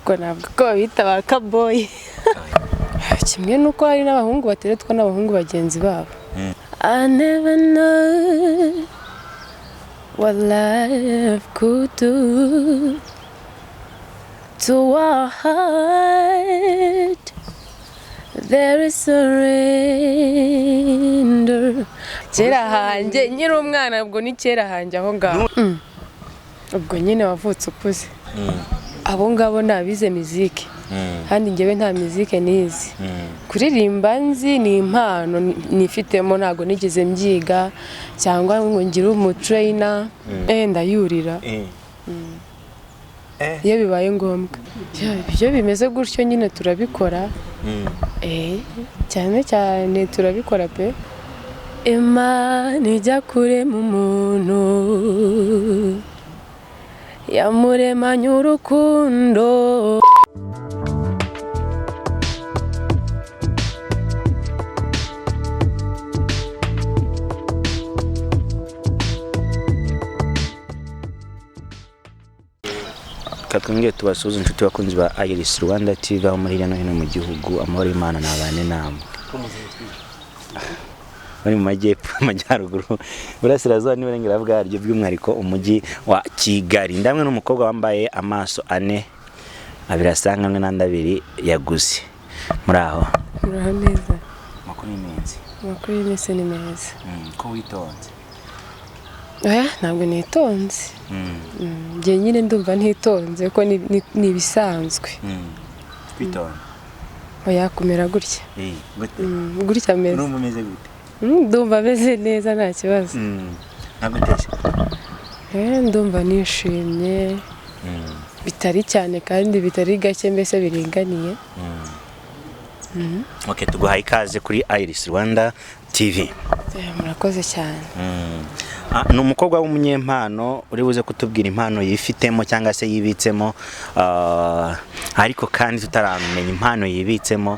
Ubwo ntabwo ko babita ba kaboyi. Kimwe nuko hari n'abahungu bateretwa n'abahungu bagenzi babo. I never know what life could do to our heart. There is surrender. Kera hanjye nkiri umwana, ubwo ni kera hanjye aho ngaho. Ubwo nyine wavutse ukuze. Abo ngabo ni abize mizike, kandi njyewe nta mizike nize. Kuririmba nzi ni impano nifitemo, ntabwo nigeze mbyiga cyangwa ngo ngire umutrainer. Ndayurira iyo bibaye ngombwa. Iyo bimeze gutyo nyine turabikora, cyane cyane turabikora pe. Imana ijya kurema umuntu yamuremanye urukundo. Twongere tubasuhuze inshuti bakunzi ba Iris Rwanda TV aho muri hirya no hino mu gihugu. Amahoro y'Imana nabane namwe. Bari mu majyepfo, amajyaruguru, burasirazuba n'iburengerazuba bwaryo, by'umwihariko umujyi wa Kigali. Ndamwe n'umukobwa wambaye amaso ane, abiri asa nkamwe n'andi abiri yaguze. Muri aho? Muraho neza. Amakuru y'iminsi? Amakuru y'iminsi ni meza. Ko witonze? Oya, ntabwo nitonze. Njye nyine ndumva ntitonze ko ni ibisanzwe. Kwitonda? Oya, kumera gutya. Gute? Gutya ameze. Urumva umeze gute? Ndumva ameze neza, nta kibazo. Ntabwo utese? Ndumva nishimye. Bitari cyane kandi bitari gake, mbese biringaniye. Okay, tuguhaye ikaze kuri Iris Rwanda TV. Murakoze cyane. Ni umukobwa w'umunyempano uri buze kutubwira impano yifitemo cyangwa se yibitsemo, ariko kandi tutaramenya impano yibitsemo,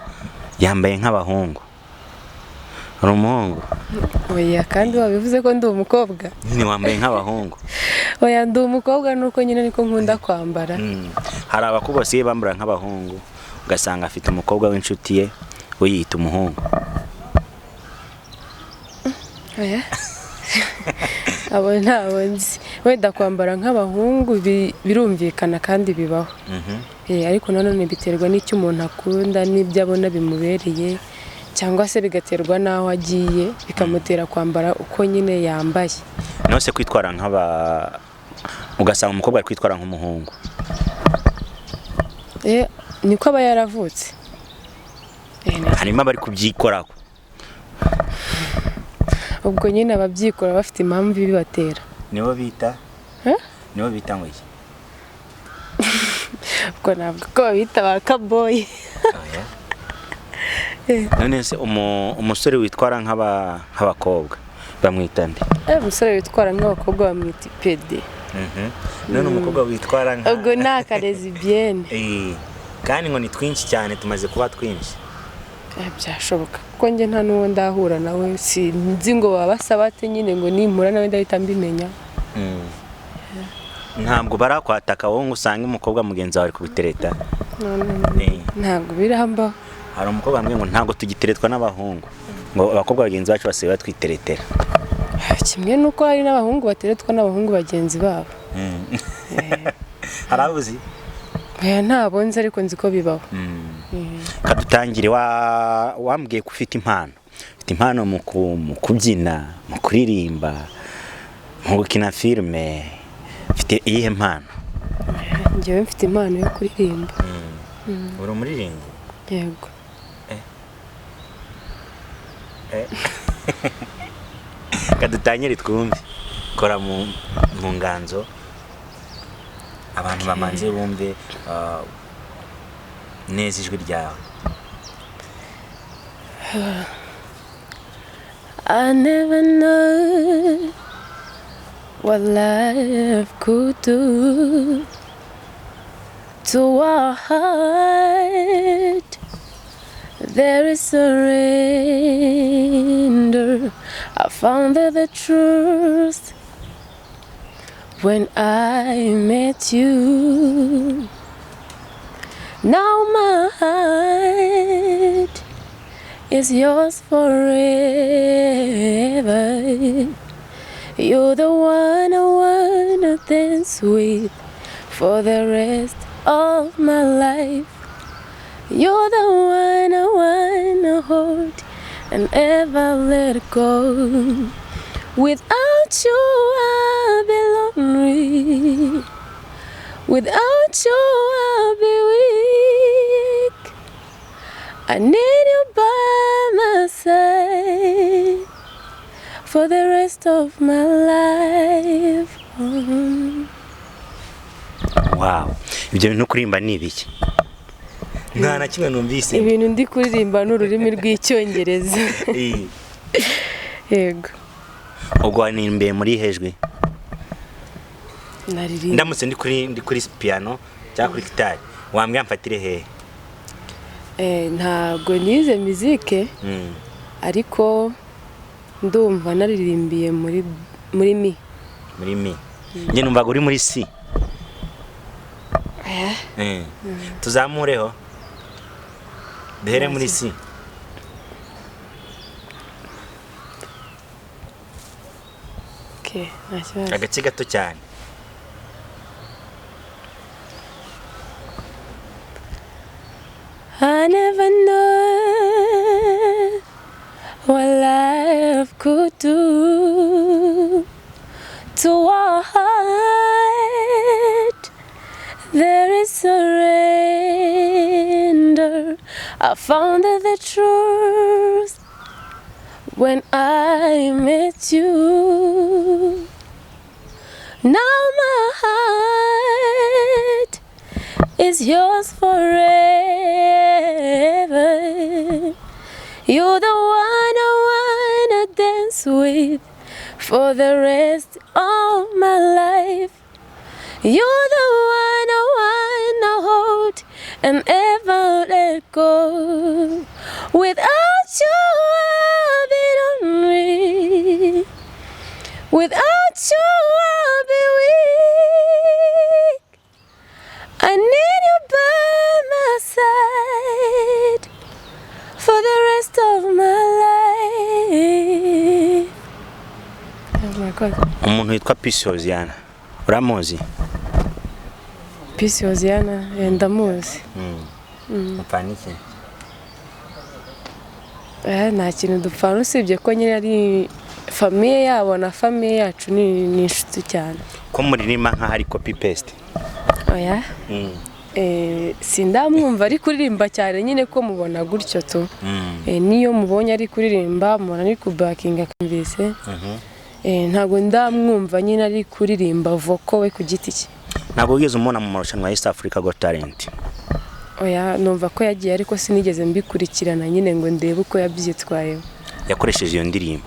yambaye nk'abahungu. Uri umuhungu? Oya, kandi wabivuze ko ndi umukobwa. Nyine wambaye nk'abahungu. Oya, ndi umukobwa nuko nyine niko nkunda kwambara. Hari abakobwa basigaye bambara nk'abahungu, ugasanga afite umukobwa w'inshuti ye we yiyita umuhungu. Oya. Abo ntabwo nzi. Wenda kwambara nk'abahungu birumvikana kandi bibaho. Ariko nanone biterwa n'icyo umuntu akunda n'ibyo abona bimubereye, cyangwa se bigaterwa n'aho agiye bikamutera kwambara uko nyine yambaye. Nose kwitwara nk'aba, ugasanga umukobwa ari kwitwara nk'umuhungu. Niko aba yaravutse. Harimo abari kubyikoraho. Ubwo nyine ababyikora bafite impamvu ibibatera. Nibo bita? Nibo bita ngo iki? Ubwo ntabwo ko babita ba kaboyi. None se umusore witwara nk'abakobwa bamwita nde? Umusore witwara nk'abakobwa bamwita ipede. None umukobwa witwara nka ubwo ni akarezibiyene. Kandi ngo ni twinshi cyane, tumaze kuba twinshi. Byashoboka kuko njye nta n'uwo ndahura nawe, sinzi ngo baba basaba ate nyine ngo nimpura nawe ndahita mbimenya. Ntabwo barakwataka wowe ngo usange umukobwa mugenzi wawe ari kubitereta? Ntabwo birambaho. Hari umukobwa wambwiye ngo ntabwo tugiteretwa n'abahungu, ngo abakobwa bagenzi bacu basigaye batwiteretera. Kimwe nuko hari n'abahungu bateretwa n'abahungu bagenzi babo. Hari abo uzi? Ntabwo nzi, ariko nzi ko bibaho. Kadutangire, wambwiye ko ufite impano. Ufite impano mu kubyina, mu kuririmba, mu gukina filime. Ufite iyihe mpano? Njyewe mfite impano yo kuririmba. Uri umuririmbyi? Yego. Kadutangire twumve. Kora mu nganzo, abantu bamanze bumve neza ijwi ryawe. I never know what life could do to our heart. There is surrender. I found that the truth when I met you. Now my heart is yours forever. You're the one I wanna dance with for the rest of my life. You're the one I wanna hold and ever let go. Without you, I'll be lonely. Without you, I'll be weak. I need you by my side for the rest of my life. Wow, ibyo bintu kuririmba ni ibiki? Nta na kimwe numvise. Ibintu ndi kuririmba ni ururimi rw'Icyongereza. Yego. Ubwo wanirimbiye muri hejwi? Naririmba. Ndamutse ndi kuri piano cyangwa kuri gitari, wambwira mfatire hehe? Ntabwo nize muzike, ariko ndumva naririmbiye muri mi. Muri mi. Njye numvaga uri muri si. Tuzamureho, duhere muri si. Okay, nta kibazo. Agace gato cyane. I never know what life could do to a heart. There is surrender. I found the truth when I met you. Now my heart is yours forever. You're the one I wanna dance with for the rest of my life. You're the one I wanna hold and ever let go. Without you, I'll be lonely. Without you, I'll be weak. I need you by my side for the rest of my life. Oh my God. Umuntu witwa Peace Hoziyana uramuzi? Peace Hoziyana, ndamuzi. Mupfana iki? Nta kintu dupfana usibye ko nyine ari famille yabo na famille yacu ni inshuti cyane. Ko muririmba nk'aho ari copy paste? Oya. Sindamwumva ari kuririmba cyane nyine, ko mubona gutyo tu. Niyo mubonye ari kuririmba, mubona ari kubakinga akumvise. Ntabwo ndamwumva nyine ari kuririmba vocal we ku giti cye. Ntabwo wigeze umubona mu marushanwa ya East Africa Got Talent? Oya, numva ko yagiye ariko sinigeze mbikurikirana nyine ngo ndebe uko yabyitwayeho. Yakoresheje iyo ndirimbo.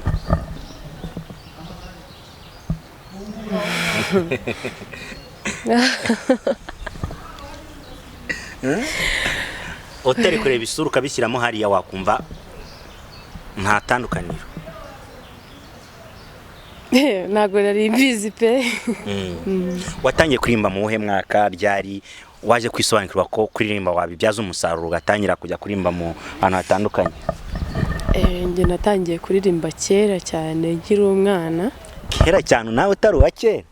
Utari kureba isura ukabishyiramo hariya, wakumva nta tandukaniro. Ntabwo nari mbizi pe. Watangiye kuririmba mu wuhe mwaka? Ryari waje kwisobanukirwa ko kuririmba wabibyaza umusaruro, ugatangira kujya kuririmba mu hantu hatandukanye? Njye natangiye kuririmba kera cyane, nkiri umwana. Kera cyane? Nawe utari uwa kera?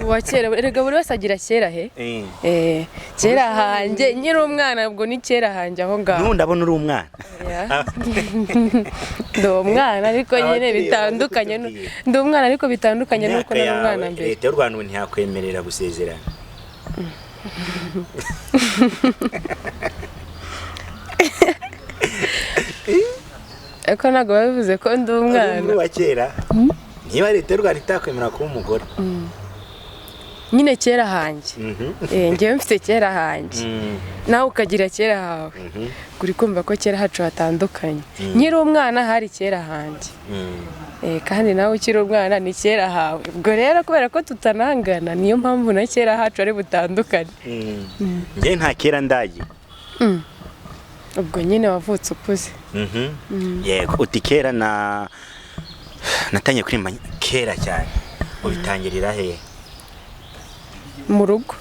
Uwa kera erega, buri wese agira kera he. Kera hanjye nkiri umwana, ubwo ni kera hanjye aho ngaho. N'ubu ndabona uri umwana. Yeah. Ndi umwana ariko nyine Abakiriya bitandukanye baze kutubwira. Ndi umwana ariko bitandukanye n'uko Imyaka nari umwana yawe, mbere. Leta y'u Rwanda ubu ntiyakwemerera gusezerana. Ariko ntabwo biba bivuze ko ndi Uri umwana. Uwa kera, niba Leta y'u Rwanda itakwemera kuba umugore. Nyine kera hanjye. Njyewe mfite kera hanjye, nawe ukagira kera hawe. Uri kumva ko kera hacu hatandukanye. Nkiri umwana hari kera hanjye. Kandi nawe ukiri umwana ni kera hawe. Ubwo rero kubera ko tutanangana, niyo mpamvu na kera hacu ari butandukane. Njye nta kera ndagira. Ubwo nyine wavutse ukuze. Yego, uti kera na natangiye kuririmba kera cyane, ubitangirira hehe? Mu rugo.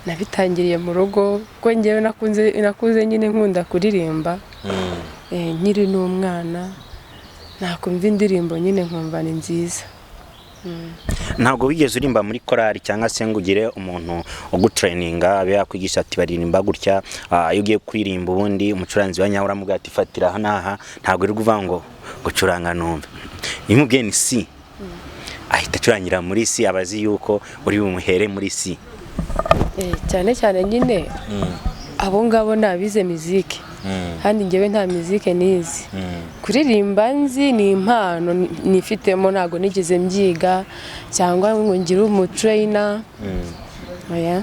Nabitangiriye mu rugo, kuko njyewe nakuze nyine nkunda kuririmba. Nkiri n'umwana nakumva indirimbo nyine nkumva ni nziza. Ntabwo wigeze urimba muri korali cyangwa se ngo ugire umuntu ugutraininga abe yakwigisha ati baririmba gutya, iyo ugiye kuririmba ubundi umucuranzi wa nyawe uramubwira ati fatira aha n'aha, ntabwo uri kuvuga ngo gucuranga numve. Iyo umubwiye ni si, ahita acurangira muri si, aba azi yuko uri bumuhere muri si. Cyane cyane nyine abo ngabo ni abize mizike, kandi njyewe nta mizike nize. Kuririmba nzi ni impano nifitemo, ntabwo nigeze mbyiga cyangwa ngo ngire umutrainer. Oya,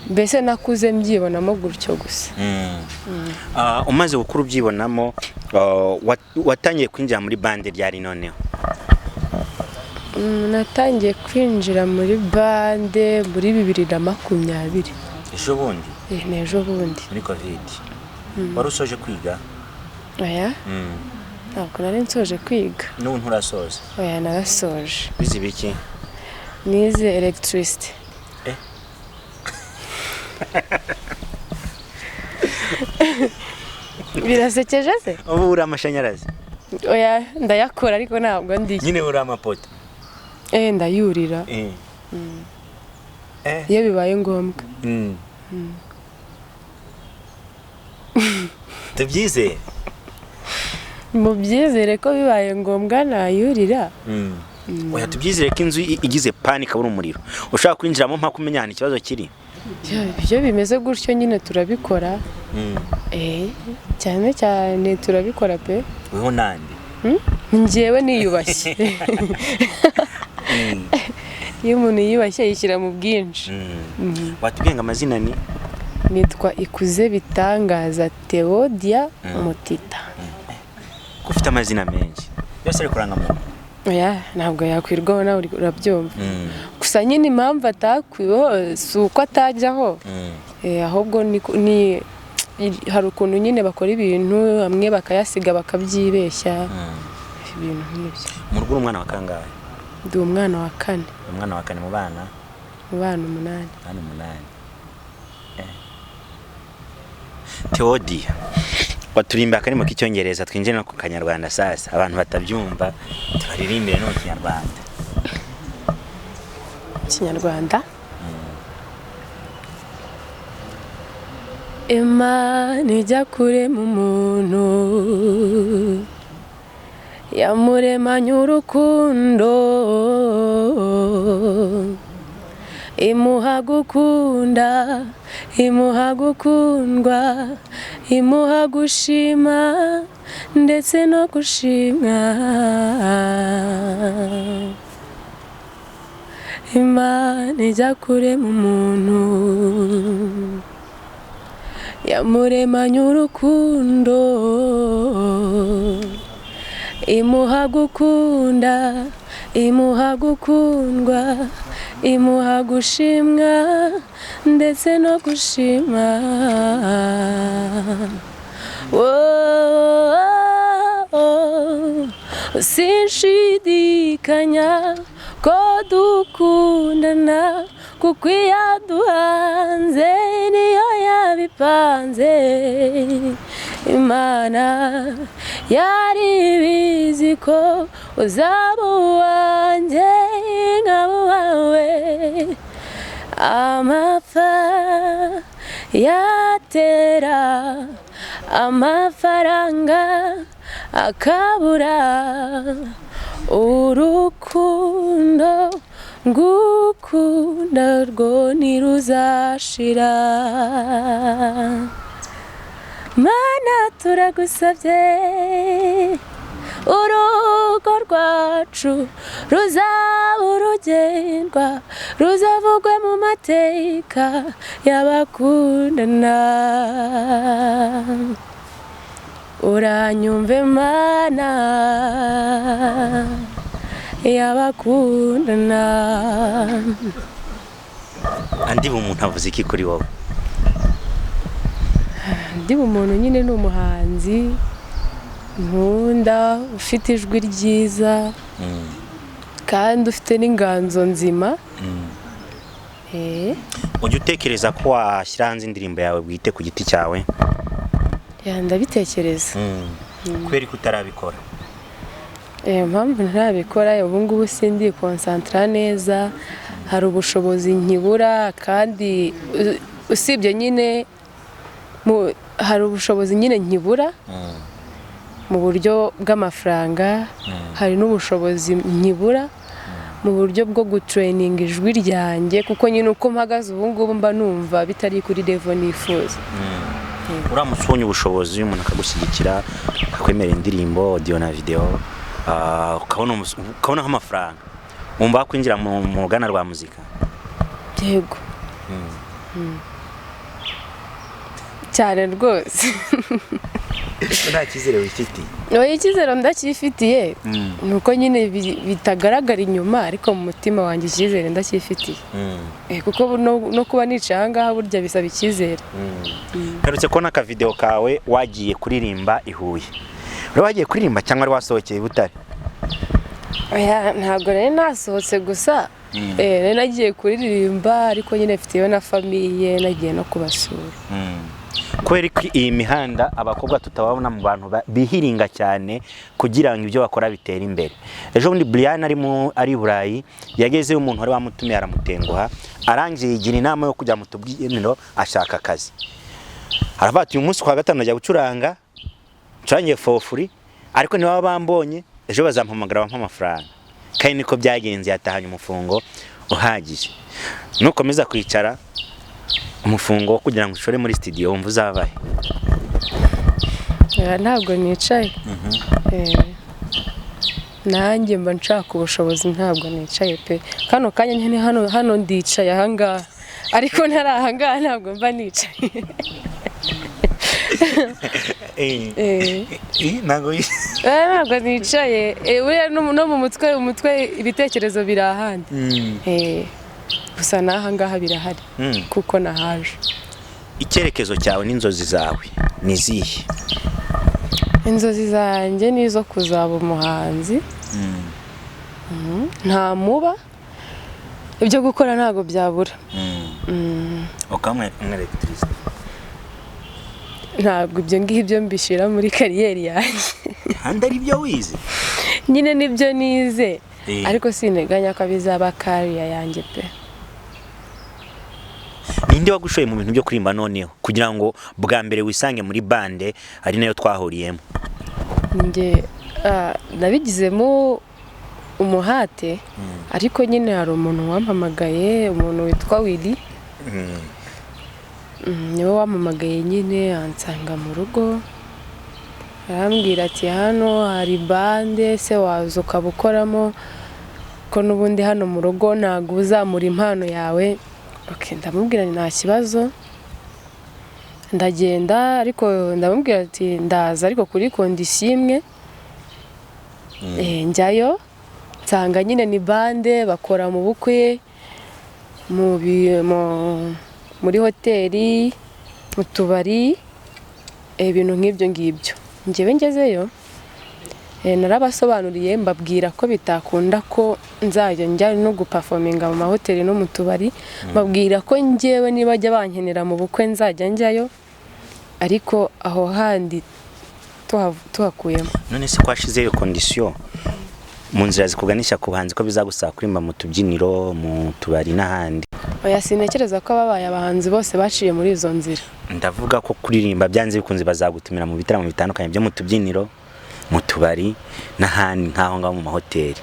mbese nakuze mbyibonamo gutyo gusa. Umaze gukura ubyibonamo, watangiye kwinjira muri bande ryari noneho? Natangiye kwinjira muri bande muri 2020. Ejo bundi? Ni ejo bundi. Muri Covid wari usoje kwiga? Oya, ntabwo nari nsoje kwiga. N'ubu nturasoza? Oya, narasoje. Wize ibiki? Nize electricity. Birasekeje se? Ubu uri amashanyarazi? Oya, ndayakora ariko ntabwo ndi. Nyine uri amapoto? Ndayurira. Iyo bibaye ngombwa. Tubyizere? Mubyizere ko bibaye ngombwa nayurira. Oya, tubyizere ko inzu igize panika abura umuriro ushaka kwinjiramo mpaka umenya ahantu ikibazo kiri. Iyo bimeze gutyo nyine turabikora. Cyane cyane turabikora pe. Weho nande? Njyewe niyubashye. Iyo umuntu yiyubashye yishyira mu bwinshi. Watubwiye ngo amazina ni? Nitwa Ikuze Bitangaza Theodia Mutita. Ko ufite amazina menshi yose ari kuranga muntu? Oya, ntabwo yakwirwaho nawe urabyumva. Gusa nyine impamvu atakwiweho si uko atajyaho, ahubwo ni hari ukuntu nyine bakora ibintu bamwe bakayasiga bakabyibeshya, ibintu nk'ibyo. Mu rugo uri umwana wa kangahe? Ndi umwana wa kane. Umwana wa kane mu bana? Mu bana 8. Bana 8. Theodia, waturimba akarimo k'icyongereza twinjire no ku kanyarwanda sasa, abantu batabyumva tubaririmbire no mu kinyarwanda. Kinyarwanda. Imana ijya kurema umuntu yamuremanye urukundo, imuha gukunda, imuha gukundwa, imuha gushima ndetse no gushimwa. Imana ijya kurema umuntu yamuremanye urukundo, imuha gukunda, imuha gukundwa, imuha gushimwa ndetse no gushima. Sinshidikanya ko dukundana, kuko iyaduhanze niyo yabipanze. Imana yari ibizi ko uzaba uwanjye nkaba uwawe. Amapfa yatera amafaranga akabura, urukundo ngukunda rwo ntiruzashira. Mana turagusabye urugo rwacu ruzaba urugendwa, ruzavugwe mu mateka y'abakundana. Uranyumve Mana y'abakundana. Andi umuntu avuze iki kuri wowe? Ndi umuntu nyine ni umuhanzi nkunda, ufite ijwi ryiza kandi ufite n'inganzo nzima. Eh, Ujya utekereza ko washyira hanze indirimbo yawe bwite ku giti cyawe? Yeah, ndabitekereza. Kubera ko utarabikora? Impamvu ntarabikora ubu ngubu, sindi konsantara neza, hari ubushobozi nkibura, kandi usibye nyine hari ubushobozi nyine nkibura mu buryo bw'amafaranga, hari n'ubushobozi nkibura mu buryo bwo gutureyininga ijwi ryanjye, kuko nyine uko mpagaze ubu ngubu mba numva bitari kuri level nifuza. Uramutse ubonye ubushobozi, umuntu akagushyigikira, akakwemerera indirimbo audio na video, ukabona nk'amafaranga, wumva wakwinjira mu ruganda rwa muzika? Yego. Cyane rwose. Nta cyizere wifitiye? Oya, icyizere ndacyifitiye, ni uko nyine bitagaragara inyuma, ariko mu mutima wanjye icyizere ndacyifitiye. Kuko no kuba nicaye aha ngaha burya bisaba icyizere. Mperutse kubona akavideo kawe wagiye kuririmba i Huye. Wari wagiye kuririmba cyangwa wari wasohokeye i Butare? Oya, ntabwo nari nasohotse gusa. Nari nagiye kuririmba, ariko nyine mfiteyo na famille, nagiye no kubasura. Kubera ko iyi mihanda abakobwa tutababona mu bantu bihiringa cyane kugira ngo ibyo bakora bitere imbere. Ejo bundi Brian ari i Burayi, yagezeyo umuntu wari wamutumiye aramutenguha, arangije yigira inama yo kujya mu tubyiniro ashaka akazi. Aravuga ati: "Uyu munsi kwa gatanu najya gucuranga, ncurangiye for free, ariko niba bambonye ejo bazampamagara bampa amafaranga." Kandi niko byagenze, yatahanye umufungo uhagije. Nukomeza kwicara, umufungo wo kugira ngo ushore muri studio wumva uzabahe? Oya, ntabwo nicaye. Nanjye mba nshaka ubushobozi, ntabwo nicaye pe. Kano kanya nyine hano ndicaye ahangaha, ariko ntari ahangaha ntabwo mba nicaye. Ntabwo Ntabwo nicaye. Buriya no mu mutwe, umutwe ibitekerezo biri ahandi. Gusa n'aha ngaha birahari kuko nahaje. Icyerekezo cyawe n'inzozi zawe ni izihe? Inzozi zanjye ni izo kuzaba umuhanzi. Nta muba, ibyo gukora ntabwo byabura. Ukaba umu électricien? Ntabwo ibyo ngibyo mbishyira muri carrière yanjye. Kandi ari byo wize? Nyine nibyo nize, ariko sinteganya ko bizaba carrière yanjye pe. Ninde wagushoye mu bintu byo kuririmba noneho kugira ngo bwa mbere wisange muri band ari nayo twahuriyemo? Njye nabigizemo umuhate, ariko nyine hari umuntu wampamagaye, umuntu witwa Willy. Niwe wampamagaye nyine, ansanga mu rugo, arambwira ati: "Hano hari band, se waza ukaba ukoramo, ko n'ubundi hano mu rugo ntabwo uzamura impano yawe?" Okay, ndamubwira nti: "Nta kibazo." Ndagenda, ariko ndamubwira ati: "Ndaza, ariko kuri condition imwe." Njyayo nsanga nyine ni band bakora mu bukwe, muri hoteli, mu tubari, ibintu nk'ibyo ngibyo. Njyewe ngezeyo, narabasobanuriye, mbabwira ko bitakunda ko nzajya njya no gupafominga mu mahoteli no mu tubari, mbabwira ko njyewe nibajya bankenera mu bukwe nzajya njyayo, ariko aho handi tuhakuyemo. None se ko washizeyo condition mu nzira zikuganisha ku buhanzi, ko bizagusaba kuririmba mu tubyiniro, mu tubari n'ahandi? Oya, sintekereza ko ababaye abahanzi bose baciye muri izo nzira. Ndavuga ko kuririmba byanze bikunze bazagutumira mu bitaramo bitandukanye byo mu tubyiniro, mu tubari n'ahandi nk'aho ngaho mu mahoteli.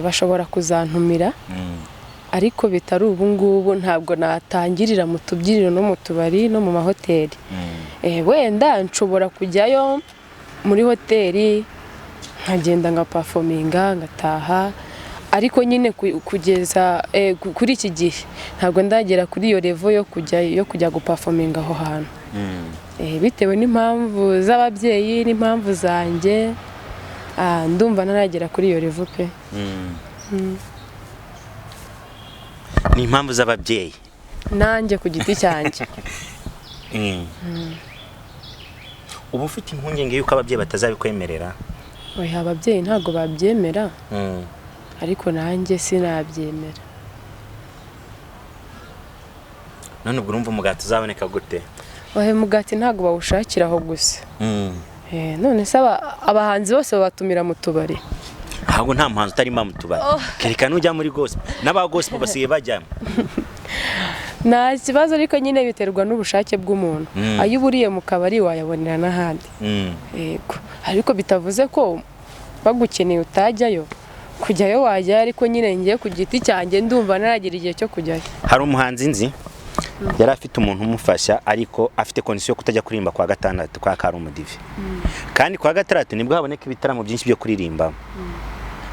Bashobora kuzantumira, ariko bitari ubu ngubu. Ntabwo natangirira mu tubyiniro no mu tubari no mu mahoteli. Wenda nshobora kujyayo muri hoteli, nkagenda ngapafominga, ngataha, ariko nyine kugeza kuri iki gihe ntabwo ndagera kuri iyo level yo kujya gupafominga aho hantu. Bitewe n'impamvu z'ababyeyi n'impamvu zanjye, ndumva ntaragera kuri iyo level pe. Ni impamvu z'ababyeyi? Nanjye ku giti cyanjye. Uba ufite impungenge y'uko ababyeyi batazabikwemerera? Oya, ababyeyi ntabwo babyemera, ariko nanjye sinabyemera. None ubwo urumva umugati uzaboneka gute? Ohe, mugati ntabwo bawushakira aho gusa. None se abahanzi bose babatumira mu tubari? Ahubwo nta muhanzi utarimo mu tubari, kereka nujya muri gospel, n'aba gospel basigaye bajyamo. Nta kibazo, ariko nyine biterwa n'ubushake bw'umuntu. Ayo uburiye mu kabari wayabonera n'ahandi. Yego, ariko bitavuze ko bagukeneye utajyayo. Kujyayo wajyayo, ariko nyine ngiye ku giti cyanjye ndumva naragira igihe cyo kujyayo. Hari umuhanzi nzi yari afite umuntu umufasha, ariko afite condition yo kutajya kuririmba kwa gatandatu kwa kari umudive, kandi kwa gatandatu nibwo haboneka ibitaramo byinshi byo kuririmbamo,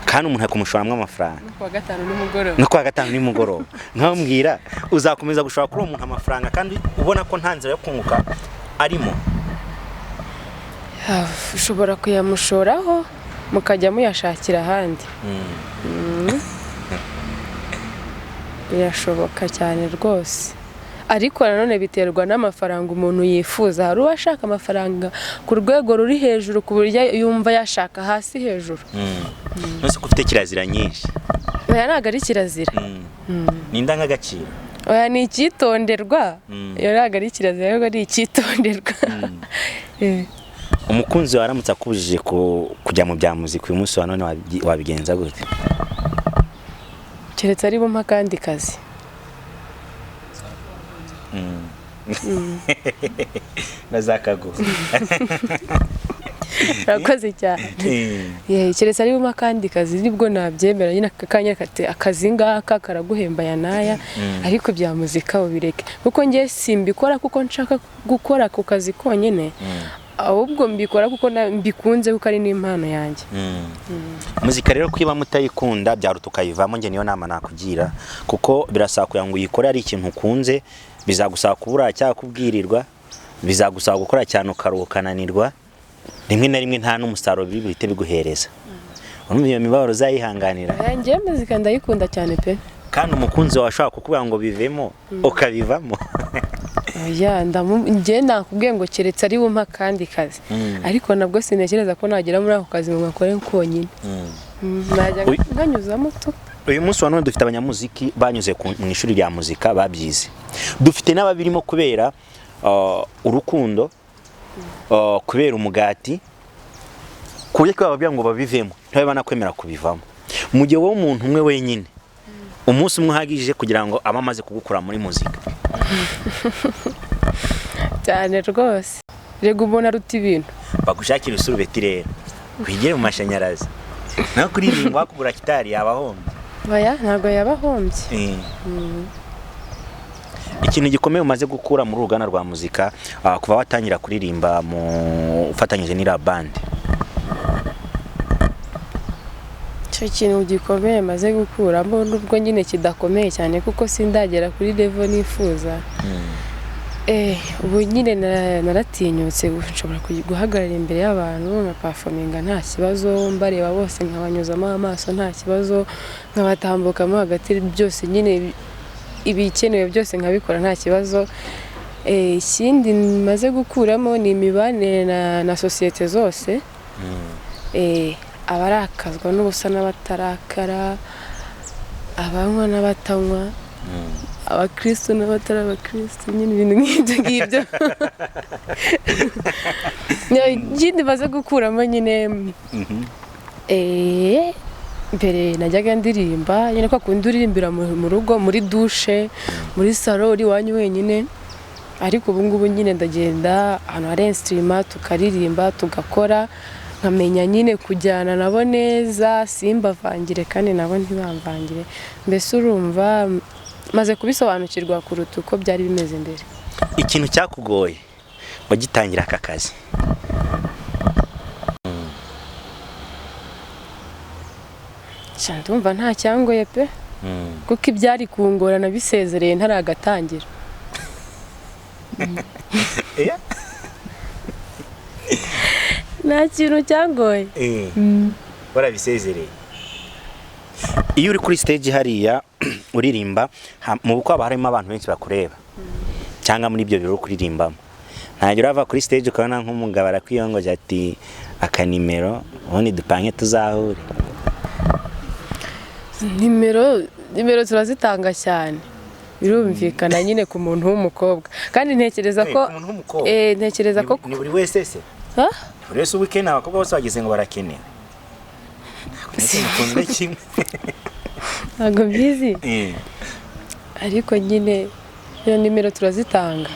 kandi umuntu akamushoramo amafaranga. Kuwa gatanu nimugoroba. No kwa gatanu nimugoroba. Nkamubwira, uzakomeza gushora kuri uwo muntu amafaranga kandi ubona ko nta nzira yo kunguka arimo? Ushobora kuyamushoraho mukajya muyashakira ahandi. Birashoboka cyane rwose, ariko nanone biterwa n'amafaranga umuntu yifuza. Hari uwashaka amafaranga ku rwego ruri hejuru, ku buryo yumva yashaka hasi hejuru. None ko ufite kirazira nyinshi? Oya, ntabwo ari kirazira. Ni indangagaciro. Oya, ni icyitonderwa. Iyo ntabwo ari kirazira, ahubwo ari icyitonderwa. Umukunzi wawe aramutse akubujije kujya mu bya muzika uyu munsi wa none, wabigenza gute? Keretse ari bumpa akandi kazi. Bazakaguha. Urakoze cyane. Keretse ari bumpa akandi kazi nibwo nabyemera nyine, aka kanya kati akazi ngaka karaguhemba aya n'aya, ariko ibya muzika ubireke, kuko njye simbikora kuko nshaka gukora ku kazi konyine, ahubwo mbikora kuko mbikunze, kuko ari n'impano yanjye. Muzika rero kwiba mutayikunda byaruta ukayivamo. Njye niyo nama nakugira, kuko birasaba kugira ngo uyikore ari ikintu ukunze. Bizagusaba kubura cyangwa kubwirirwa, bizagusaba gukora cyane ukaruhuka ukananirwa, rimwe na rimwe nta n'umusaruro biri buhite biguhereza. Urumva iyo mibabaro uzayihanganira? Oya, njyewe muzika ndayikunda cyane pe. Kandi umukunzi wawe ashobora kukubwira ngo bivemo, ukabivamo? Oya, njye nakubwiye ngo keretse ari bumpa akandi kazi, ariko nabwo sintekereza ko nagera muri ako kazi ngo ngakore konyine. Najya nkanyuzamo tu. Uyu munsi wa none dufite abanyamuziki banyuze mu ishuri rya muzika babyize, dufite n'ababirimo kubera urukundo, kubera umugati, ku buryo bababwira ngo babivemo ntibabe banakwemera kubivamo, mu gihe wowe umuntu umwe wenyine umunsi umwe uhagije kugira ngo abe amaze kugukura muri muzika. Cyane rwose, rega ubona aruta ibintu. Bagushakira isurubeti rero wigire mu mashanyarazi, naho kuririmba wakugura gitari yaba ahombye. Oya, ntabwo yaba ahombye. Ikintu gikomeye umaze gukura muri uruganda rwa muzika, kuva watangira kuririmba mu ufatanyije n'iriya band? Icyo kintu gikomeye maze gukuramo, nubwo nyine kidakomeye cyane kuko sindagera kuri level nifuza, ubu nyine naratinyutse, ubu nshobora guhagarara imbere y'abantu nka performinga nta kibazo, mbareba bose nkabanyuzamo amaso nta kibazo, nkabatambukamo hagati, byose nyine ibikenewe byose nkabikora nta kibazo. Ikindi maze gukuramo ni imibanire na sosiyete zose. Abarakazwa n'ubusa n'abatarakara, abanywa n'abatanywa, abakristo n'abatari abakristo, nyine ibintu nk'ibyo ngibyo. Ikindi maze gukuramo nyine, mbere najyaga ndirimba nyine kwa kundi uririmbira mu rugo, muri dushe, muri salo, uri iwanyu wenyine, ariko ubu ngubu nyine ndagenda ahantu hari instrument tukaririmba, tugakora, nkamenya nyine kujyana nabo neza, simbavangire kandi nabo ntibamvangire. Mbese urumva maze kubisobanukirwa kuruta uko byari bimeze mbere. Ikintu cyakugoye wagitangira aka kazi? Sha, ndumva nta cyangoye pe, kuko ibyari kungora nabisezereye ntaragatangira. Nta kintu cyangoye. Warabisezereye. Iyo uri kuri stage hariya uririmba, mu bukwe haba harimo abantu benshi bakureba, cyangwa muri ibyo biro kuririmbamo, ntabwo urava kuri stage ukabona nk'umugabo arakwiyongoje ati akanimero ubundi dupange tuzahure? Nimero turazitanga cyane. Birumvikana nyine ku muntu w'umukobwa, kandi ntekereza ko Ku muntu w'umukobwa? Ntekereza ko Ni buri wese se? Ha? Buri wese uba, abakobwa bose bagize ngo barakenewe. Ntabwo mukunze kimwe. Ntabwo mbizi, ariko nyine iyo nimero turazitanga.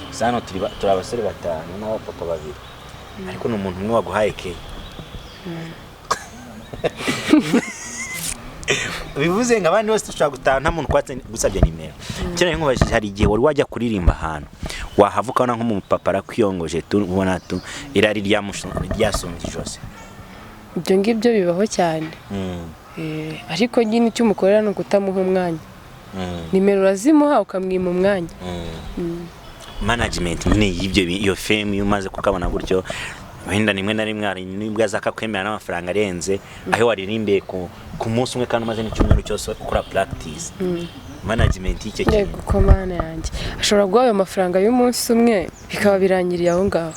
Gusa hano turi abasore batanu n'abapapa babiri, ariko ni umuntu umwe waguhaye keya, bivuze ngo abandi bose dushobora gutaha nta muntu kwatse gusabye nimero. Kera nkubajije, hari igihe wari wajya kuririmba ahantu, wahava ukabona nk'umupapa arakwiyongoje tu, ubona tu irari ryasumbye ijosi? Ibyo ngibyo bibaho cyane. Ariko nyine icyo umukorera ni ukutamuha umwanya. Nimero urazimuha, ukamwima umwanya. Management nyine y'ibyo iyo fame, iyo umaze kukabona gutyo, wenda rimwe na rimwe hari nibwo aza akakwemera n'amafaranga arenze aho waririmbiye ku munsi umwe, kandi umaze n'icyumweru cyose ukora practice. Management y'icyo Yego. kintu? Ko mana yanjye, ashobora guha ayo mafaranga y'umunsi umwe, bikaba birangiriye aho ngaho.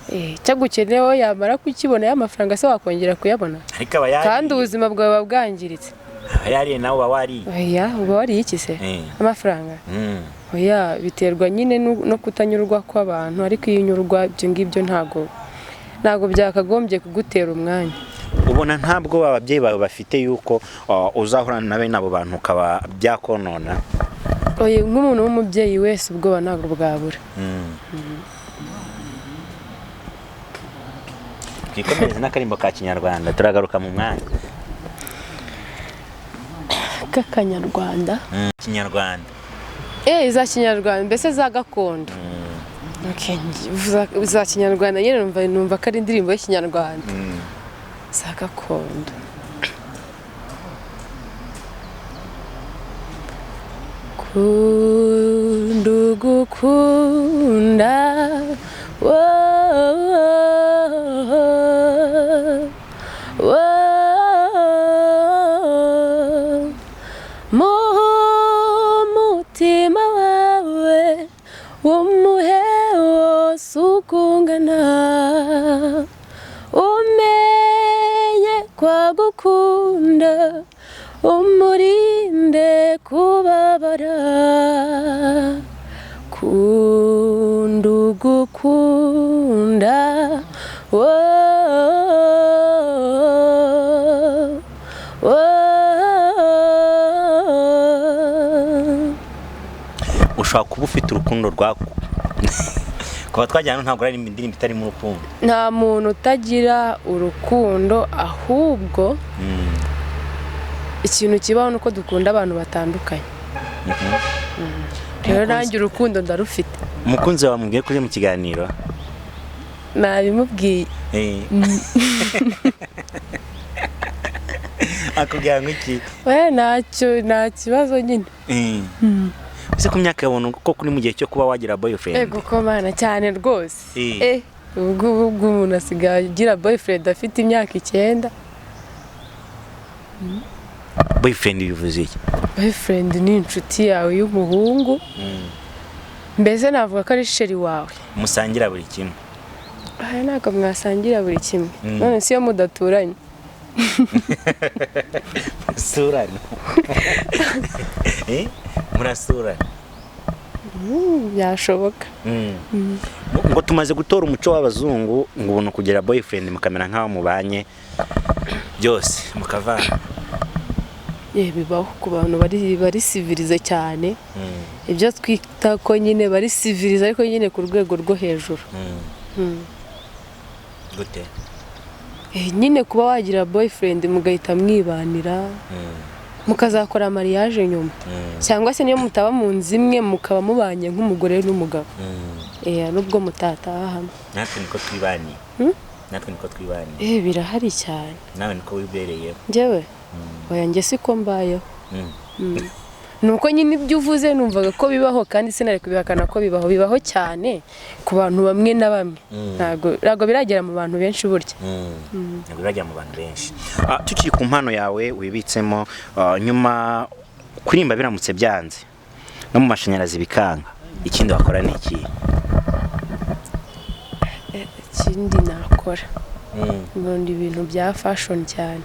Icyo agukeneyeho yamara kukibona, ya mafaranga se wakongera kuyabona? Ariko aba yariye. Kandi ubuzima bwawe buba bwangiritse. Aba yariye, nawe uba wariye. Oya, uba wariye iki se? Amafaranga? Oya, biterwa nyine no kutanyurwa kw'abantu, ariko iyo unyurwa, ibyo ngibyo ntago byakagombye kugutera umwanya. Ubona ntabwo ababyeyi bawe bafite yuko uzahura na bene abo bantu ukaba byakonona? Oya, nk'umuntu w'umubyeyi wese ubwoba ntabwo bwabura. Twikomereze n'akarimbo ka Kinyarwanda, turagaruka mu mwanya. K'akanyarwanda? Kinyarwanda. Za Kinyarwanda, mbese za gakondo. Okay, za Kinyarwanda nyine numva ko ari indirimbo y'Ikinyarwanda za gakondo. Kunda ugukunda, wo, mu mutima wawe wumuhe wose ukungana, umenye kwagukunda, umurinde kubabara. Kunda ugukunda, wo, wo. Ushobora kuba ufite urukundo rwa kuba twajyana, ntabwo ari indirimbo itarimo urukundo. Nta muntu utagira urukundo, ahubwo ikintu kibaho ni uko dukunda abantu batandukanye. Rero nanjye urukundo ndarufite. Umukunzi wawe mubwiye ko uri mu kiganiro? Nabimubwiye. Akubwira ngo iki? We ntacyo, nta kibazo nyine. Ese ku myaka yawe ko kuri mu gihe cyo kuba wagira boyfriend? Ego ko mana, cyane rwose. Ubwo umuntu asigaye agira boyfriend afite imyaka 9. Boyfriend bivuze iki? Boyfriend ni inshuti yawe y'umuhungu, mbese navuga ko ari chéri wawe. Musangira buri kimwe? Aya ntabwo mwasangira buri kimwe. None si iyo mudaturanye? Murasurana. Murasurana. Byashoboka. Ngo tumaze gutora umuco w'abazungu, ngo ubuntu kugira boyfriend mukamera nk'aho mubanye byose mukavana. Bibaho ku bantu bari civilisé cyane, ibyo twita ko nyine bari civilisé, ariko nyine ku rwego rwo hejuru. Gute? Nyine kuba wagira boyfriend mugahita mwibanira, mukazakora mariage nyuma, cyangwa se niyo mutaba mu nzu imwe, mukaba mubanye nk'umugore n'umugabo, nubwo mutataha hamwe. Natwe niko twibaniye. Natwe niko twibaniye. Birahari cyane. Nawe niko wibereyeho? Njyewe? Oya, njye siko mbayeho. Ni uko nyine ibyo uvuze numvaga ko bibaho, kandi sinari kubihakana ko bibaho. Bibaho cyane ku bantu bamwe na bamwe, ntabwo biragera mu bantu benshi burya. Ntabwo biragera mu bantu benshi. Tukiri ku mpano yawe wibitsemo, nyuma kuririmba biramutse byanze, no mu mashanyarazi bikanga, ikindi wakora ni iki? Ikindi nakora, nkunda ibintu bya fashion cyane.